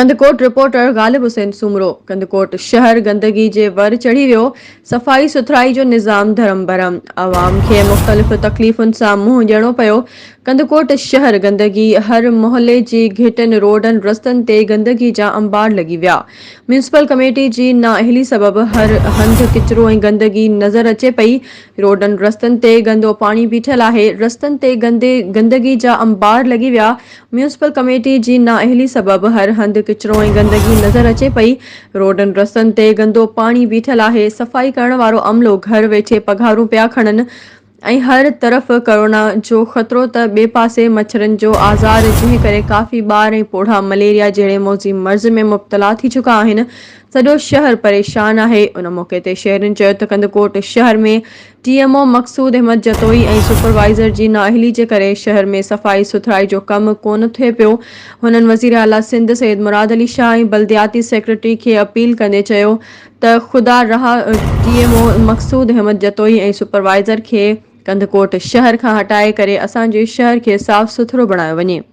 Kandhkot, reporter, غالب حسين سومرو، ڪنڌڪوٽ شهر گندگي جي ور چڙهي ويو، صفائي سٿرائي جو نظام ڌرم ڀرم، عوام کي مختلف تڪليفن سان منهن ڏيڻو پيو، ڪنڌڪوٽ شهر گندگي هر محلي جي گهٽن روڊن رستن تي گندگي جا انبار لڳي ويا، ميونسپل ڪميٽي جي نااهلي سبب هر هنڌ ڪچرو ۽ گندگي نظر اچي پئي، روڊن رستن تي گندو پاڻي بيٺل آهي، رستن تي گندي گندگي جا انبار لڳي ويا، ميونسپل ڪميٽي جي نااهلي سبب هر هنڌ ڪچرو ۽ گندگي نظر اچي پئي، روڊن رستن تي گندو پاڻي بيٺل آهي، صفائي ڪرڻ وارو عملو گهر ويٺي پگهارون پيا کڻن ۽ هر طرف ڪورونا جو خطرو ته ٻئي پاسي مڇرن جو آزار جنهن ڪري ڪافي ٻار ۽ پوڙها مليريا جهڙي موذي مرض ۾ مبتلا ٿي چڪا آهن، سڄو شهر پريشان آهي، ان موقعي تي شهرين چيو ته ڪنڌڪوٽ شهر ۾ T M O Maqsood Ahmed Jatoi ۽ supervisor جي نااهلي جي ڪري شهر ۾ صفائي سٿرائي جو ڪم ڪونه ٿئي پيو. هنن وزيراعليٰ سنڌ سيد مراد علي شاهه ۽ بلدياتي سيڪريٽري کي اپيل ڪندي چيو ته خدا رها T M O Maqsood Ahmed Jatoi ۽ supervisor کي ڪنڌڪوٽ شهر کان هٽائي ڪري اسان جي شهر کي صاف سٿرو بڻايو وڃي.